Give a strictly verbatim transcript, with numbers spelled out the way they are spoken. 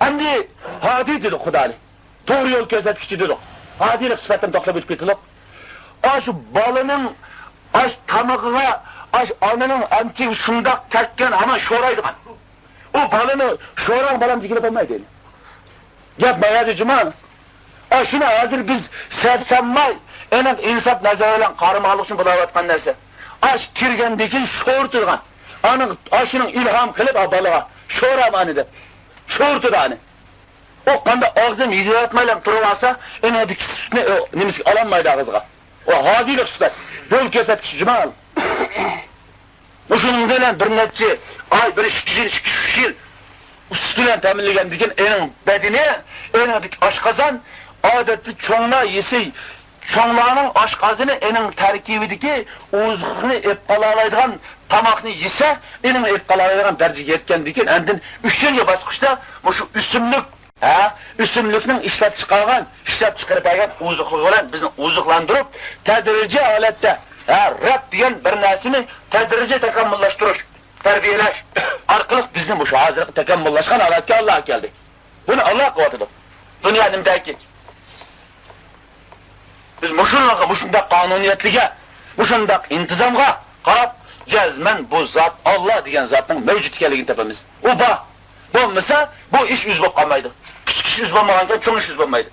ئەمدى ھادى دېدۇق خۇدانى. توغرا يول كۆرسەتكۈچى دېدۇق. ھادىلىق سۈپەتتىن توختاپ ئۆتۈپ كېتىلۇق. ئاشۇ بالىنىڭ ئاش تامىقىغا، ئاش ئانىنىڭ ئەمچىكى شۇنداق تەگكەن، ھامان شورايدىغان. ئۇ بالىنى شوراڭ بالام دېگىلى بولمايدۇ ئەمدى. گەپ مايادا جۇما. ئاشۇنى ھازىر بىز سەپسانماي، ئېنىق ئىنساپ نەزىرى بىلەن قارىماقلىق ئۈچۈن بولاۋاتقان نەرسە. ئاش كىرگەندىن كېيىن شورىتىدىغان. ئانىڭ ئاشۇنىڭ ئىلھام قىلىپ، ئا، بالىغا شورا ئانى دەپ شورىتىدۇ ئانى. ئۇ قانداق ئاغزىنى يېدىۋاتمايلا تۇرۇۋالسا، ئېنىڭدىكى سۈتنى، ئۇ، نېمىسىگە ئالالمايدۇ ئاغزىغا. ئۇ ھادىلىق سۈپەت. يول كۆرسەتكۈچى جۇما. مۇشۇنىڭ بىلەن بىر نەچچە ئاي، بىر ئىككى يىل، ئىككى ئۈچ يىل ئۈستى بىلەن تەمىنلىگەندىن كېيىن ئېنىڭ بەدىنى، ئېنىڭدىكى ئاشقازان، ئادەتتە چوڭلار يېسە، چوڭلارنىڭ ئاشقازىنى ئېنىڭ تەركىبىدىكى ئوزۇقلۇقنى ئېلىپ قالالايدىغان تاماقنى يېسە، ئېنىڭ ئېلىپ قالالايدىغان دەرىجىگە يەتكەندىن كېيىن، ئاندىن ئۈچىنچى باسقۇچتا مۇشۇ ئۆسۈملۈك، ھە، ئۆسۈملۈكنىڭ ئىشلەپ چىقارغان، ئىشلەپ چىقىرىپ بەرگەن ئوزۇقلۇقى بىلەن بىزنى ئوزۇقلاندۇرۇپ، تەدرىجىي ھالەتتە، ھە، رەب دېگەن بىر نەرسىنى تەدرىجىي تاكامۇللاشتۇرۇش، تەربىيەلەش ئارقىلىق بىزنى مۇشۇ ھازىرقى تاكامۇللاشقان ھالەتكە ئاللا ئەكەلدى. بۇنى ئاللا قىلىۋاتىدۇ. دۇنيا نېمىدەكى؟ بىز مۇشۇنىڭغا، مۇشۇنداق قانۇنىيەتلىككە، مۇشۇنداق ئىنتىزامغا قاراپ، جەزمەن بۇ زات، ئاللا دېگەن زاتنىڭ مەۋجۇت ئىكەنلىكىنى تاپىمىز. ئۇ بار. بولمىسا، بۇ ئىش ئۆز بولۇپ قالمايدۇ. كىچىك ئىش ئۆز بولمىغانكەن، چوڭ ئىش ئۆز بولمايدۇ.